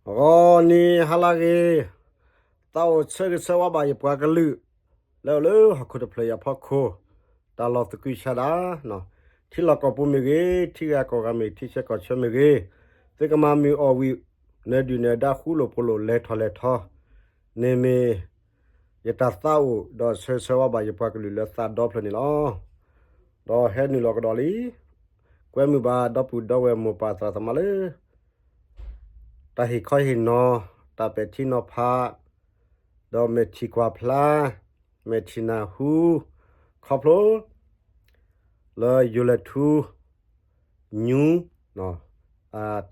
ဂီၤနံၤဟါလၢအဂ့ၤ, သးအိၣ်ဆၢဂ့ၤဆၢဝါဘၣ်ယပှၤကလုာ် လၢအိၣ်လၢဟီၣ်ခိၣ်တဖျၢၣ်အံၤအဖီခိၣ်, တၢ်လီၢ်သကုၤဆးဒး, ထံလီၢ်ကီၢ်ပူၤမ့ၢ်ဂ့ၤ, ထံဂၤကီၢ်ဂၤမ့ၢ်ဂ့ၤ, ထံဆၢကီၢ်ဆၢမ့ၢ်ဂ့ၤ, သုကမၤမုာ်အီၣ်ဝံၤ, နၢၤဒုၣ်နၢၤဒါ ဃူလိာ်ဖိးလိာ် လဲၤထီၣ်လဲၤထီ, န့ၣ်မ့ၢ် ယတၢ်သးအိၣ် ဒီးဆၢဂ့ၤဆၢဝါဘၣ်ယပှၤကလုာ်လၢသးဒီဖျၢၣ်န့ၣ်လီၤ. ဒီးဟဲနုာ်လီၤကဒီးလံ, ကွဲမုာ်ဘၣ်ဒီပုၢ်ဒီဝဲၢ်မိၢ်ပၢ်သရၣ်သမါလၢ တၢ်ဟ့ၣ်ခီဟ့ၣ်နီၤ, တၢ်ပဲာ်ထံနီၤဖး, ဒီးမဲာ်ထံၣ်ကွၢ်ဖျါ, မဲာ်ထံၣ်နၢ်ဟူ, ခီဖျိ လၢ ယိၤလဲၤထူ ညူ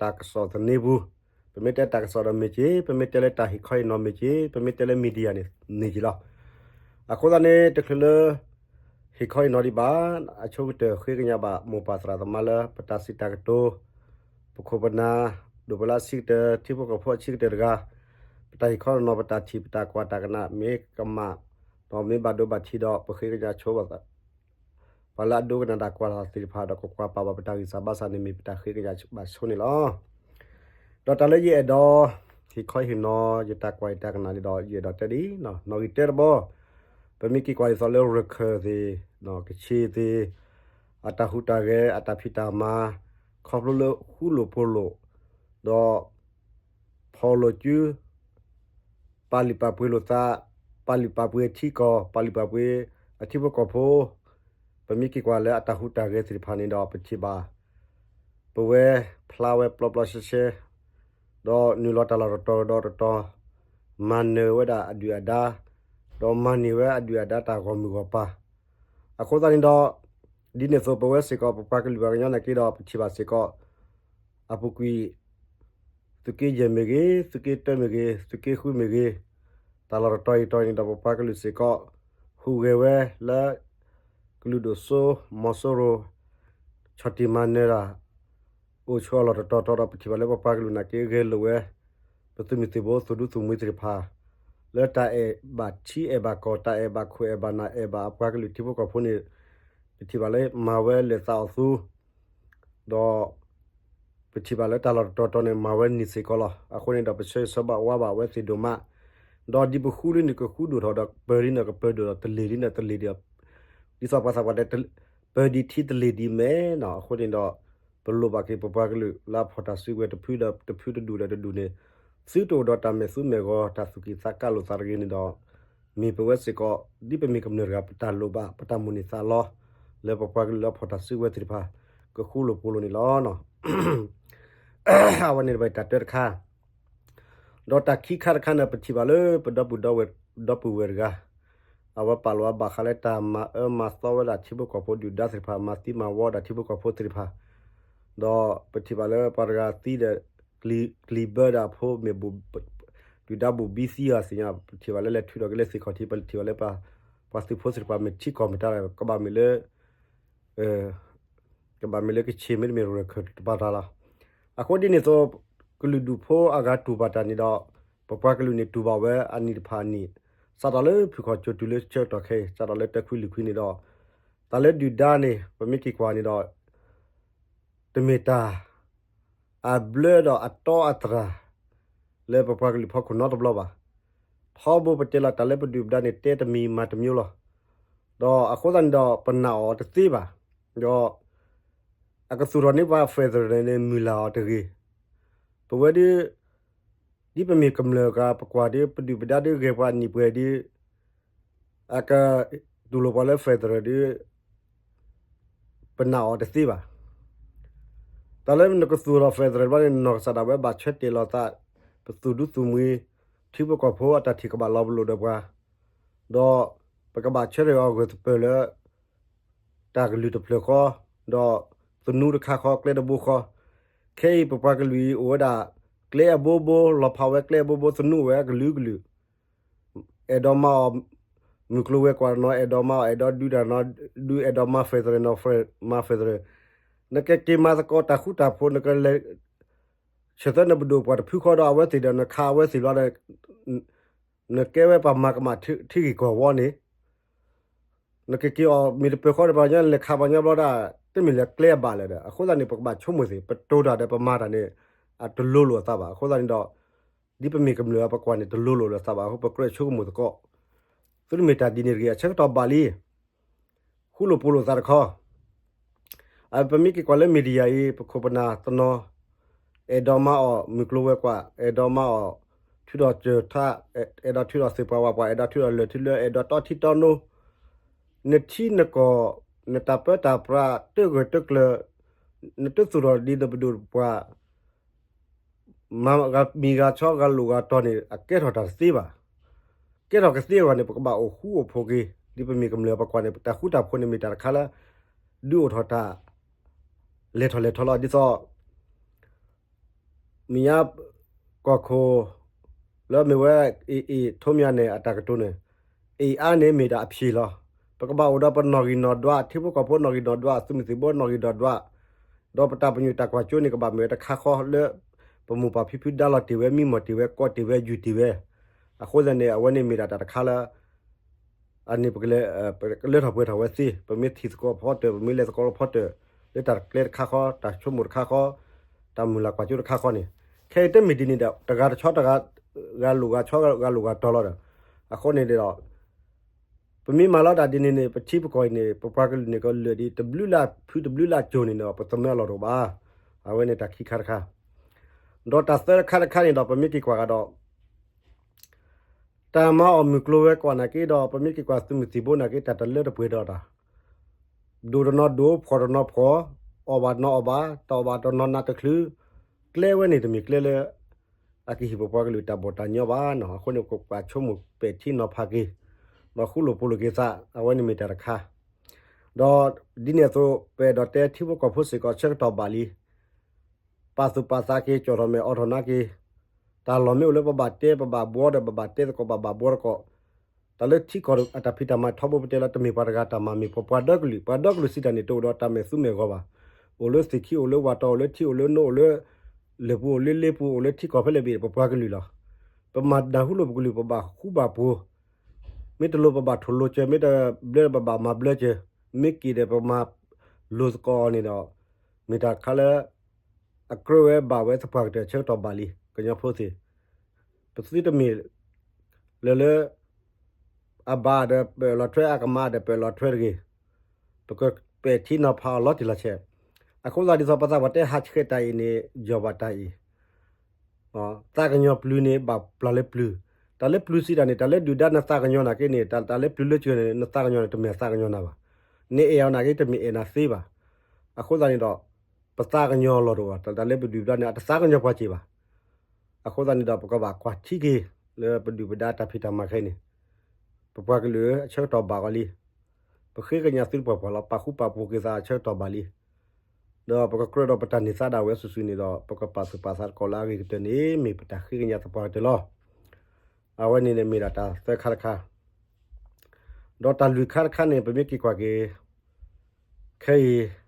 တၢ်ကစီၣ်သန့ပူၤ, ပမ့ၢ်တဲတၢ်ကစီၣ်ဒီးမ့ၢ်က့ၤ, ပမ့ၢ်တဲလၢတၢ်ဟ့ၣ်ခီဟ့ၣ်နီၤမ့ၢ်က့ၤ, ပမ့ၢ်တဲလၢ media န့ၣ် န့ၢ်က့ၤလီၤ. အဃိသတးန့ၣ် တချုးလၢ ဟ့ၣ်ခီဟ့ၣ်နီၤဒံးဘၣ်, အဆိကတၢၢ်ဃ့ကညးဘၣ်မိၢ်ပၢ်သရၣ်သမါလၢ ပတၢ်စံးတၢ်ကတိၤ, ပခိၣ်ပနၢ်, ဒိၣ်ပလၢအဆံးကတၢၢ်, ထံဖိကီၢ်ဖိအဆံးကတၢၢ်တဂၤ, ပတၢ်ဟ့ၣ်ခီဟ့ၣ်နီၤ ပတၢ်ထံၣ်ပတၢ်ကွၢ်တၢ်ကနၣ်မ့ၢ်ကမၣ်, ဒီးမ့ၢ်ဘၣ်ဒိဘၣ်ထံးဒီး ပဃ့ကညးဆိဘၣ် ပှၤလၢအဒိကနၣ်တၢ်ကွၢ်တၢ်သ့ၣ်တဖၣ်ဒီး ကကွၢ်ပာ်ဘၣ်ပတၢ်ဂံၢ်စၢ်ဘါစၢ်န့ၣ်မ့ၢ်ပတၢ်ဃ့ကညးဘၣ်ဆိန့ၣ်လီၤ. ဒီးတၢ်လၢယအဲၣ်ဒိး ဟ့ၣ်ခီဟ့ၣ်နီၤ ယတၢ်ကွၢ်ယတၢ်ကနၣ်န့ၣ်ဒီး ယအဲၣ်ဒိးတဲဒ်အံၤ, နီၣ်ဂံၢ်တၢတဘီ, ပမ့ၢ်က့ၤကွၢ်ဒ်သိးလၢရခၢၣ်သ့ၣ်, ကဆ့ၣ်သ့ၣ်, အတၢ်ဟူးတၢ်ဂဲၤ အတၢ်ဖံးတၢ်မၤ, ခီဖျိလၢဃူလိာ်ဖိးလိာ်, ဒီး ဖီၣ်လိာ်စု ပာ်လုၢ်ပာ်ပှ့ၤလိာ်သး, ပာ်လုၢ်ပာ်ပှ့ၤအထံအကီၢ်, ပာ်လုၢ်ပာ်ပှ့ၤအထံဖိကီၢ်ဖိ, ပမ့ၢ်က့ၤကွၢ်လၢအတၢ်ဟူးတၢ်ဂဲၤသ့ၣ်တဖၣ်န့ၣ်ဒီး ပထံၣ်ဘၣ် ပဝဲဖျါဝဲပျီပျီရှဲရှဲ, ဒီးနုာ်လီၤတၢ်လီၢ်တတီၤဒီးတတီၤ, မၤနၢၤဝဲဒၣ်အဒုၣ်အဒါ, ဒီးမၤန့ၢ်ဝဲအဒုၣ်အဒါတၢ်ဂီၢ်မုၢ်ဂီၢ်ပၢ်. အဃိသတးန့ၣ်ဒီး ဒ်န့ၣ်အသိး ပဝဲစ့ၢ်ကီး ပပှၤကလုာ်ပှၤကညီနာ်က့ဒီး ပထံၣ်ဘၣ်စ့ၢ်ကီး အပူၤကွံာ် သုးက့ယဲၢ်မ့ၢ်ဂ့ၤ, သုးက့တၢမ့ၢ်ဂ့ၤ, သုးက့ဃုမ့ၢ်ဂ့ၤ, တၢ်လီၢ်တတီၤအံၤတီၤအံၤန့ၣ်ဒီး ပပှၤကလုာ်စ့ၢ်ကီး ဟူးဂဲၤဝဲလၢ ကလုာ်ဒိၣ်စိ မီၤစိရိၤ ဆီၣ်တံၢ်မၤနၢၤတၢ် အိၣ်ဆိးအလီၢ်တတီၤတီၤဒီး ပထံၣ်ဘၣ်လၢပပှၤကလုာ်နာ်က့ ဂဲၤလိာ်ဝဲ ပသုးမုၢ်သံၣ်ဘိ သုးဒူသုးမုၢ်သ့ၣ်တဖၣ် လၢတၢ်အဲၣ်ဘၣ်ထံအဲၣ်ဘၣ်ကီၢ် တၢ်အဲၣ်ဘၣ်ခိၣ်အဲၣ်ဘၣ်နၢ် အဲၣ်ဘၣ်အပှၤကလုာ်ထံဖိကီၢ်ဖိန့ၣ် ပထံၣ်ဘၣ်လၢမၤဝဲလၢသးအီၣ်သူ ဒီး ပထံၣ်ဘၣ်လၢတၢ်လီၢ်တတီၤတီၤန့ၣ် မၤဝဲန့ၢ်စ့ၢ်ကီးလီၤ. အဃိန့ၣ်ဒီး ပဆၢဂ့ၤဆၢဝါဘၣ်ဝဲသ့ၣ်ဒိၣ်မး, ဒီးဒ်ပဃူလံန့ၣ် ကဃူဒိၣ်ထီၣ်ဒီး ပၢၤလံန့ၣ် ကပၢၤဒိၣ်ဒီး တလ့ၢ်လံန့ၣ် တလ့ၢ်ဒံး, ဒ်သိးပှၤသးပှၢ်တဲ ပၢၤဒံးထံတလ့ၢ်ဒံးမဲာ်နီၤ. အဃိန့ၣ်ဒီး ပလိၣ်ဘၣ်က့ၤပပှၤကလုာ်လၢအဖီၣ်တၢ်စုကဝဲၤတဖုဒီးတဖု တဒူၣ်ဒီးတဒူၣ်န့ၣ် သုတအိၣ်ဒီးတၢ်မဲာ်သူမဲာ်ဂီၤ တၢ်သူၣ်ကံၢ်သးကါလိာ်သးတဂ့ၤန့ၣ်ဒီး မ့ၢ်ပဝဲစ့ၢ်ကီး ဒ်ပမ့ၢ်ကမျၢၢ်တဂၤ ပတၢ်လိၣ်ဘၣ် ပတၢ်မိၣ်န့ၢ်သးလီ လၢပပှၤကလုာ်လၢအဖီၣ်တၢ်စုကဝဲၤသ့ၣ်တဖၣ် ကဃူလိာ်ဖိးလိာ်န့ၣ်လီၤ. အဝဲန့ၣ်တဘၣ်တၢ်တၢတခါ ဒီးတၢ်ခံခါတခါန့ၣ် ပထံၣ်ဘၣ်လၢပဒီပုၢ်ဒီဝဲၢ် ဒီပုၢ်ဝဲၢ်တဂၤ အဝဲပာ်လီၤအဘၣ်ဃးလၢတၢ်မၤအၢမၤသီဝဲဒၣ်ထံဖိကီၢ်ဖိဒုၣ်ဒါသ့ၣ်တဖၣ် မၤသံမၤဝီဒၣ်ထံဖိကီၢ်ဖိသ့ၣ်တဖၣ် ဒီးပထံၣ်ဘၣ်လၢပှၤတဂၤသံဒီး ကျံၤဘၢဒၣ်အဖိမ့ၢ် ဒုၣ်ဒါဘူးဘံသံအီၤသ့ၣ်ညါ ပထံၣ်ဘၣ်လၢလဲၤထုးထီၣ်က့ၤလၢသ့ၣ်ခီၣ်ထံး ပထံၣ်ဘၣ်လၢပှၤသုးဖိသ့ၣ်တဖၣ်မ့ၢ်ထံကီၢ်မ့ၢ်တၢ် ကဘၣ်မ့ၢ်လၢ ကဘၣ်မ့ၢ်လၢကဆ့ၣ်မ့တမ့ၢ်ရခၢၣ်တပၤတၢ်လီၤ. အဃိဒ်န့ၣ်အသိး ကလုာ်ဒူၣ်ဖိအဂၤတူၢ်ဘၣ်တၢ်န့ၣ်ဒီး ပပှၤကလုာ်န့ၣ်တူၢ်ဘၣ်ဝဲအနံၣ်တဖၣ်အနံၣ် စးထီၣ်လၢဖုၣ်ခီၣ်ကၠိတုၤလၢဆၢကတီၢ်ခဲအံၤ စးထီၣ်လၢတၢခွံလွံၢ်ခွံန့ၣ်ဒီး တၢ်လၢဒုၣ်ဒါန့ၣ် ပမ့ၢ်က့ၤကွၢ်န့ၣ်ဒီး တမ့ၢ်တၢ် အဘျၢဒီးအတီအတြၢ် လၢပပှၤကလုာ်ဖီခိၣ်နီတဘျီဘၣ်. ထီဘိပတဲလီၤတၢ်လၢပဒုၣ်ပဒါန့ၣ် တဲတမံၤမၤတမံၤလီၤ. ဒီးအဃိသတးန့ၣ်ဒီး ပနာ်အီၤတသ့ဘၣ်. ဒီး အကသူၣ်ထီၣ်န့ၢ်ပှၤ federal န့ၣ် မုၢ်လၢ်အီၤတဂ့ၤ. ပဝဲဒ် ဒ်ပမ့ၢ်ကမျၢၢ်ဂၤ ပကွၢ်ဒ် ပဒုၣ်ပဒါဒ်ဂဲၤပှၤနံၣ်ပှဲၤဒ် အကတူၢ်လိာ်ပှၤလၢ federal ဒ် ပနာ်အီၤတသ့ဘၣ်. တၢ်လၢနကသူၣ်ထီၣ် federal ဘၣ်န့ၣ် နီၢ်ကစၢ်ဒၣ်ဝဲဘၣ်ဆၢတဲာ်လီၤသး ပသုးဒူသုးမုၢ် ထံဖိကီၢ်ဖိအတၢ်ထံၣ်ကဘၣ်လီၤပလိာ်ဒီးပှၤ ဒီးပကဘၣ်ဆၢထၢၣ်အီၤဂၢၢ်သပၢၤလၢ တၢ်ကလုၢ်တဖျၢၣ်ဃီ, ဒီးသနူတခါဃီ ကျဲတဘိဃီ, ခဲအံၤပပှၤကလုာ်အံၤအိၣ်ဝဲဒၣ် ကျဲအဘိဘိ လီၤဖးဝဲကျဲအဘိဘိ သနူအိၣ်ဝဲအကလုာ်ကလုာ် အဲၣ်ဒိးမၤအီၤ မုၢ်ကျိၤဝဲၤကွာ်တနီၤ အဲၣ်ဒိးမၤအီၤ အဲၣ်ဒိးဒုးတၢ်တနီၤ ဒုးအဲၣ်ဒိးမၤ federal နီၤ မၤ federal နကက့ၤမၤသကိးတၢ်ဃူတၢ်ဖိး နကလဲၤ ဆၢသၢနပဒိၣ်ပှၤတဖုဃီဒီးအဝဲသ့ၣ်ဒီး နခးအဝဲသ့ၣ်ဘျီဒီး နကဲဝဲပှၤမၤကမၣ်ထံဂ့ၢ်ကီၢ်ဝီန့ၣ် နကက့ၤအီၤမ့ၢ်တပၢၤဃီဒီး ပှၤကညီလဲၤခးပှၤကညီဘျီဒၣ် တမ့ၢ်လၢကျဲအဘၣ်လၢၤဒီး အဃိသတးန့ၣ် ပကဘၣ်ဆိကမိၣ်သ့ၣ် ပတိၤတၢ်ဒီးပမၤတၢ်န့ၣ် အတလိၤလိာ်အသးဘၣ်. အဃိသတးန့ၣ်ဒီး ဒ်ပမ့ၢ်ကမျၢၢ်အပကွၢ်န့ၣ် တလိၤလိာ်လၢသးဘၣ်အဃိ ပကြၢးဆိကမိၣ်သကိး, သုတမ့ၢ်တၢ်ဒ်န့ၣ်တဂ့ၤ အဆၢကတီၢ်ဘၣ်လံ, ဃူလိာ်ဖိးလိာ်သးတခီ, ပမ့ၢ်က့ၤကွၢ်လၢ media အံၤ ပခိၣ်ပနၢ်တနီၤ အဲၣ်ဒိးမၤအီၣ်မုၢ်ကျိၤဝဲၤကွာ်, အဲၣ်ဒိးမၤအီၣ်ထုးထီၣ်စၢၤထး, အဲၣ်ဒိးထုးထီၣ်သ့ၣ်ပှၢ်ဝၣ်ပှၢ်, အဲၣ်ဒိးထုးထီၣ်လၢၢ်ထံလၢ, အဲၣ်ဒိးတီထံတီနိ, နထံနကီၢ်, နတၢ်ပၢတၢ်ပြး တဂၢၢ်တကျၢၤ, နတသူၣ်ထီၣ်ဒ်နပဒိၣ်ပပှၢ် မၤဂၤမံၤဂၤဆီဂၤလိာ်ဂၤတီၤန့ၣ် အကဲထီၣ်တၢ်တသ့ဘၣ်. ကဲထီၣ်ကသ့အဂီၢ်န့ၣ် ပကဘၣ်အိၣ်ဃူအိၣ်ဖိးက့ၤ, ဒ်ပမ့ၢ်ကမျၢၢ်ပကွၢ်န့ၣ် ပတၢ်ဃူတၢ်ဖိးန့ၣ်မ့ၢ်တၢ်တခါလၢ ဒုးအိၣ်ထီၣ်တၢ် လဲၤထီၣ်လဲၤထီလီၤ. ဒ်သိး မ့ၢ်ညါ ကီၢ်ခိၣ် လၢမ့ၢ်ဝဲ အ့ၣ်အ့ၣ် ထိးမၠၣ်နဲၣ် အတၢ်ကတိၤန့ၣ်, အ့ၣ်အါန့ၣ်မ့ၢ်ဒၣ်အဖျၢၣ်လီၤ. ပကဘၣ်အိၣ်ဒီးပနီၣ်ဂံၢ်နီၣ်ဒွး, ထံဖိကီၢ်ဖိနီၣ်ဂံၢ်နီၣ်ဒွး, သုးမုၢ်သံၣ်ဘိနီၣ်ဂံၢ်နီၣ်ဒွး, ဒီးပတၢ်ပညိၣ်တၢ်ကွၢ်စိန့ၣ် ကဘၣ်မ့ၢ်ဝဲတခါဃီလၢ ပမိၢ်ပၢ်ဖံဖုဒါလီၤတ့ၢ်ဝဲ, မံမီၢ်တ့ၢ်ဝဲ, ကိးတ့ၢ်ဝဲ, ယူၤတ့ၢ်ဝဲ. အဃိသတးန့ၣ် အဝဲန့ၣ်မ့ၢ်ဒၣ်တၢ်တခါလၢ အန့ၣ်ပကလဲၤ, ပကလၢထီၣ်ပှဲၤထီၣ်ဝဲသ့, ပမ့ၢ်ထံၣ်သကိးဖီတၢၣ်, ပမ့ၢ်လဲၤသကိးဖီတၢၣ်, လၢတၢ်ကျဲတခါဃီ, တၢ်ဆိကမိၣ်တခါဃီ, တၢ်မုၢ်လၢ်ကွၢ်စိတခါဃီန့ၣ်, ခဲအံၤတမ့ၢ်ဒ်န့ၣ်ဒီး တဂၤတဆီတဂၤ, ဂၤလိာ်ဂၤဆီဂၤလိာ်ဂၤတီၤလီၤဒီး, အဃိန့ၣ်ဒီး ပမ့ၢ်မၤလီၤတၢ်ဒ်န့ၣ်န့ၣ် ပထံပကီၢ်အံၤန့ၣ် ပပှၤကလုာ်န့ၣ် ကလၢာ်ဒ်တဘျုးလၢ်ဖုတဘျုးလၢ်ကၠိၤန့ၣ်ဒီး ပသမၢအလီၢ်တအိၣ်ဘၣ်. အဝဲန့ၣ်တၢ်ခံခါတခါ, ဒီးတၢ်သၢတခါတခါန့ၣ်ဒီး ပမ့ၢ်က့ၤကွၢ်ကဒီး တၢ်မၤအီၣ်မုၢ်ကျိၤဝဲၤကွာ်နာ်က့ဒီး ပမ့ၢ်က့ၤကွၢ်သုးမုၢ်သံၣ်ဘိနာ်က့ တၢ်တလၢတပှဲၤဒီးတၢ်, ဒိၣ်တနီၤဒိၣ်, ဖှီၣ်တနီၤဖှီၣ်, အီၣ်ဘၣ်တနီၤအီၣ်ဘၣ်, တအီၣ်ဘၣ်တနီၤနးတချုး, ကျဲဝဲန့ၣ်တမ့ၢ်ကျဲလၢ အကဟ့ၣ်ပပှၤကလုာ်တၢ်ဘီၣ်တၢ်ညီဘၣ်နီၤ. အဃိန့ၣ် ပကကွၢ်ဆိကမိၣ်ပဲာ်ထံနီၤဖးက့ၤ, ဒီးဃူလိာ်ဖိးလိာ်က့ၤသး, အဝဲန့ၣ်မ့ၢ်တၢ်တခါ, ဒီးဒ်န့ၣ်အသိး ပအဲၣ်ဒိးတဲထံဖိကီၢ်ဖိစ့ၢ်ကီး ဆၢကတီၢ်ဘၣ်လံ ပာ်သူၣ်ပာ်သးက့ၤ ကၠီၣ်ထီၣ်မဲာ်အိးထီၣ်နါက့ၤ, တၢ်လီၢ်မ့ၢ်အိၣ်လၢပဘၣ်တဲ ပဘၣ်ဘှီဒီး ပဘၣ်တဲသကိး ပဘၣ်ဘှီသကိး, တၢ်လၢထံကီၢ်အတၢ်ဖံးတၢ်မၤထီဘိပတဲလီၤ တမ့ၢ်ပှၤတဂၤတၢ်မၤ မ့ၢ်ပပှၤဒီကလုာ်, ပှၤဒီကလုာ်စံးတၢ်န့ၣ် တအိၣ်ဒီးတၢ်မဲာ်သူမဲာ်ဂီၤဘၣ်, အိၣ်လၢသ့ၣ်ခံ အိၣ်လၢဝၣ်တီၢ် အိၣ်လၢထံ အိၣ်လၢနိ အိၣ်လၢလၢၢ်ပူၤ အိၣ်လၢလ့ပူၤ အိၣ်လၢထံကီၢ်ဖဲလဲၣ်ဘ့ၣ် ပပှၤကလုာ်လီၤ. ပမၤနၢ်ဟူလိာ်ပကလုာ် ပဘၣ်ဃူဘၣ်ဖိး, မ့ၢ်တလိၤပဘၣ်ထိၣ်လိၤစၢၤ, မ့ၢ်တဘျၢပဘၣ်မၤဘျၢစၢၤ, မ့ၢ်က့ၤဒီးပမၤလိာ်သကိးအီၤန့ၣ်ဒီး မ့ၢ်တၢ်တခါလၢ အကြၢးဝဲဘၣ်ဝဲသပှၢ်ကတၢၢ် ဆၢကတီၢ်ဘၣ်လံ ကညီဖိသ့ၣ်, ပသုတမ့ၢ်လၢလၢ အဘၣ်ဒီးပၢၢ်လီၤထွဲ အကမၣ်ဒီးပၢၢ်လီၤထွဲတဂ့ၤ, ပကပဲာ်ထံနီၤဖးအီၤလီၤတံၢ်လီၤဆဲး, အဃိသတးဒ်သိးပသးပှၢ်တဲဟးဆှဲးတၢ်အံၤန့ၣ် ယီၢ်ဘၣ်တၢ်အံၤ သးကညီၤပျုၤန့ၣ် ဘၣ်ပျၢ်လၢပျုၤ, တၢ်လၢပျုၤစံးတၢ်န့ၣ် တၢ်လၢဒုၣ်ဒါနသးကညီၤနာ်က့န့ၣ် တၢ်လၢပျုၤလၢစၢၤန့ၣ် နသးကညီၤန့ၣ် တမ့ၢ်အသးကညီၤနၤဘၣ်, နအဲၣ်အီၤနာ်က့ တမ့ၢ်အဲၣ်နၤသ့ဘၣ်, အဃိသတးန့ၣ်ဒီး ပသးကညီၤလီၤတအိၣ်ဘၣ်, တၢ်လၢပဒုၣ်ပဒါန့ၣ် အတသးကညီၤပှၤစ့ၢ်ဘၣ်, အဃိသတးန့ၣ်ဒီး ပကဘၣ်ကွၢ်ထံက့ၤ လၢပဒုၣ်ပဒါတၢ်ဖံးတၢ်မၤခဲအံၤန့ၣ်, ပပှၤကလုာ်အဆၢကတီၢ်ဘၣ်အီၤလံ, ပဃ့ကညးသုတပှၢ်ပှၢ်လီၤ ပာ်ဃူပာ်ဖိးက့ၤသးအဆၢကတီၢ်ဘၣ်လံ ဒီးပကကြၢးဒီးပတၢ်န့ၢ်သါဒၣ်ဝဲစုာ်စုာ်န့ၣ်ဒီး ပကပာ်သူၣ်ပာ်သးသကိးလၢအဂ့ၤကတၢၢ်န့ၣ် မ့ၢ်ပတၢ်ဃ့ကညးသပှၢ်ကတၢၢ်လီၤ. အဝဲန့ၣ်န့ၣ်မ့ၢ်ဒၣ်တၢ်သၢခါတခါ, ဒီးတၢ်လွံၢ်ခါတခါန့ၣ် ပမ့ၢ်က့ၤကွၢ်က့ၤ ခဲအံၤ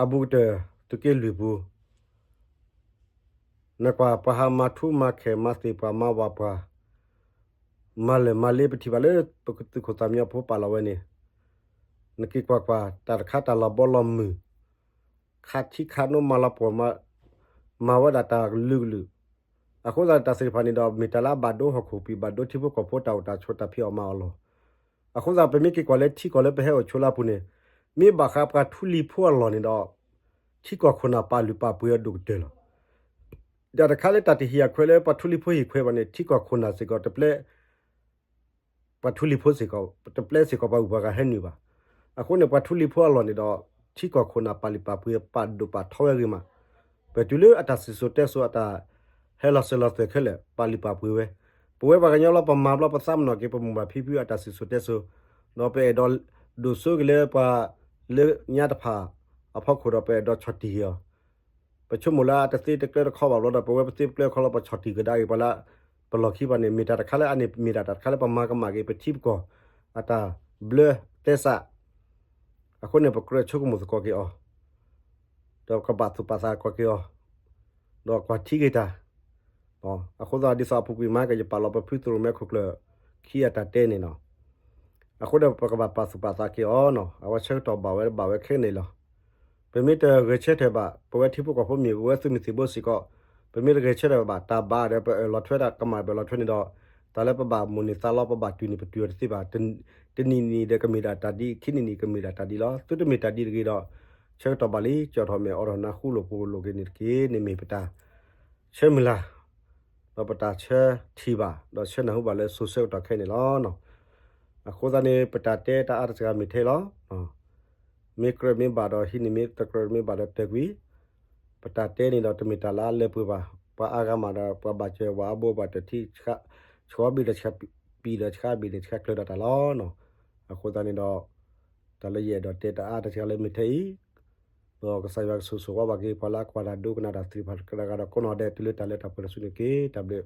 အဘူးကတၢၢ် သုးက့လွံၢ်ပူၤ နကွၢ် ပှၤဟးမၤထူမၤခဲ မၤသ့ၣ်ပှၢ် မၤဝၣ်ပှၢ် မၤလၢာ်မၤလ့ ပထံၣ်ဘၣ်လၢ ပသုးခိၣ်သးမံညီဖိပာ်လီၤဝဲန့ၣ်, နက့ၤကွၢ်ကွၢ် တၢ်တခါတၢ်လီၤဘီလီၤမုၢ်, ခးထံခးနိ မၤလီၤပှီၢ် မၤဝဲဒၣ်တၢ်ကလုာ်ကလုာ်, အဃိသတးတၢ်သ့ၣ်တဖၣ်န့ၣ်ဒီး မ့ၢ်တၢ်လၢအဘၣ်ဒိဟီၣ်ခိၣ်ပံၤ ဘၣ်ဒိထံဖိကီၢ်ဖိတၢ်အိၣ်တၢ်ဆိးတၢ်ဖံးအီၣ်မၤအီၣ်လီၤ. အဃိသတး ပမ့ၢ်က့ၤကွၢ်လၢထံကီၢ်လၢပဟဲအိၣ်ဆိးလၢအပူၤန့ၣ်, မ့ၢ်ဘၣ်ဃးပှၤထူလံၤဖိအလီၢ်န့ၣ်ဒီး ထံကီၢ်ခိၣ်နၢ်ပာ်လုၢ်ပာ်ပှ့ၤအီၤဒိၣ်ကတၢၢ်လီၤ. တၢ်တခါလၢတၢ်တဟ့ၣ်အခွဲးလၢပှၤထူလံၤဖိဟ့ၣ်ခွဲးဘၣ်န့ၣ် ထံကီၢ်ခိၣ်နၢ်စ့ၢ်ကီးတပျဲ ပှၤထူလံၤဖိစ့ၢ်ကီး တပျဲစ့ၢ်ကီးပှၤဂုၤပှၤဂၤဟဲနုာ်ဘၣ်. အဃိန့ၣ် ပှၤထူလံၤဖိအလီၢ်န့ၣ်ဒီး ထံကီၢ်ခိၣ်နၢ်ပာ်လုၢ်ပာ်ပှ့ၤ ပာ်ဒိၣ်ပာ်ထီဝဲအဂ့ၤမး, ပတုၤလၢအတၢ်စံၣ်စိၤတဲစိၤအတၢ်ဟဲလီၤစၢၤလီၤသွဲၣ်ခဲလၢာ် ပာ်လုၢ်ပာ်ပှ့ၤဝဲ. ပဝဲပှၤကညီလီၤ ပမၤဘျီပသးမနီၣ်က့ၤ ပမိၢ်ပၢ်ဖံဖုအတၢ်စံၣ်စိၤတဲစိၤ, ဒီးပအဲၣ်ဒိးဒိၣ်စိက့ၤလၢပှၤလၢညါတဖၣ်အဖီခိၣ်ဒီး ပအဲၣ်ဒိးဆီၣ်တံၢ်က့ၤအီၤ ပဆိကမိၣ်လၢအတသ့တကျၢတခီဘၣ်ဘျီဒီး ပဝဲပသ့တကျၢတခီလီၤ ပဆီၣ်တံၢ်ကဒါက့ၤပှၤလၢ ပလီၢ်ခံဘၣ်န့ၣ် မ့ၢ်တၢ်တခါလၢအန့ၣ် မ့ၢ်ဒၣ်တၢ်တခါလၢပမၤကမၣ်က့ၤ ပထံပကီၢ်အတၢ်ဘျၢသဲစး, အဃိန့ၣ် ပကြၢးဆိကမိၣ်သကိးက့ၤအီၤ ဒီးကဘၣ်သူၣ်ပာ်သးကီးက့ၤအီၤ, ဒီးကွၢ်ထံက့ၤတၢ်, အဃိသတးဒ်သိးအပူၤကွံာ်မးက ယပာ်လီၤပဖုသရိၣ်မဲခိၣ်ကျၢၢ် ခံအတၢ်တဲန့ၣ်နီၤ, အဃိဒီးပကဘၣ်ပာ်သူၣ်ပာ်သးက့ၤအီၤနီၤ, အဝဲဆၢကတီၢ်ဘၣ်ဝဲဘၣ်ဝဲခဲန့ၣ်လီၤ. ပမ့ၢ်တဂဲၤဆၢထၢၣ်ဘၣ် ပဝဲထံဖိကီၢ်ဖိမ့ၢ် ပဝဲသုးမုၢ်သံၣ်ဘိစ့ၢ်ကီး ပမ့ၢ်တဂဲၤဆၢထၢၣ်ဘၣ် တၢ်ဘၣ်ဒီးပအၢၣ်လီၤထွဲတၢ်ကမၣ် ပအၢၣ်လီၤထွဲန့ၣ်ဒီး တၢ်လၢပဘၣ်မိၣ်န့ၢ်သးလီ ပဘၣ်တုၤန့ၢ် ပတုၤအီၤတသ့ဘၣ်. တနံၣ်နံၣ်ဒီးကမ့ၢ်ဒၣ်တၢ်ဒ်, ခံနံၣ်နံၣ်ကမ့ၢ်ဒၣ်တၢ်ဒ်လီၤ. သုတမ့ၢ်တၢ်ဒ်တဂ့ၤဒီး ဆၢကတီၢ်ဘၣ်လံ ကၠီၣ်ထီၣ်မဲာ်အိးထီၣ်နၢ်ဟူလိာ်ပလိာ်က့ၤန့ၣ်တက့ၢ်. န့ၣ်မ့ၢ်ပတၢ်ဆၢမုၢ်လၢ် ဒီးပတၢ်ဆၢထံၣ်ဘၣ် ဒီးဆၢနၢ်ဟူဘၣ်လၢစိၤဆၢကတီၢ်ခဲအံၤန့ၣ်လီၤ. အဃိသတးန့ၣ် ပတၢ်တဲတၢ်အါတစှၤမ့ၢ်ထဲလီၤ. မ့ၢ်ကြၢးမ့ၢ်ဘၣ်ဒီးဟံးန့ၢ်, မ့ၢ်တကြၢးမ့ၢ်ဘၣ်ဒီးတၢၢ်ကွံာ်. ပတၢ်တဲန့ၣ်ဒီးတမ့ၢ်တၢ်လၢအလၢပှဲၤဘၣ်. ပှၤအါဂၤမးဒီး ပှၤဘၣ်စၢၤဝၤအဘိဘၣ်တထံၣ် ဆှီဘ့ၣ်ဒီးဆှီဘ့ၣ်ဒီးဆှီကျၢၤဒီးတၢ်လီၤ. အဃိသတးန့ၣ်ဒီး တၢ်လၢယအဲၣ်ဒိးတဲတၢ်အါတစှၤလၢမ့ၢ်ထဲအံၤ, ဒီးကစၢ်ယွၤကဆိၣ်ဂ့ၤဆိၣ်ဝါဘၣ်က့ၤ ပှၤလၢအကွၢ်တၢ်ဒိကနၣ်တၢ်သ့ၣ်တဖၣ်တဂၤဒီးကိးနီၢ်ဒဲး တုၤလၢတၢ်လၢတၢ်ပှဲၤတစုန့ၣ်တက့ၢ်. တၢ်ဘျုး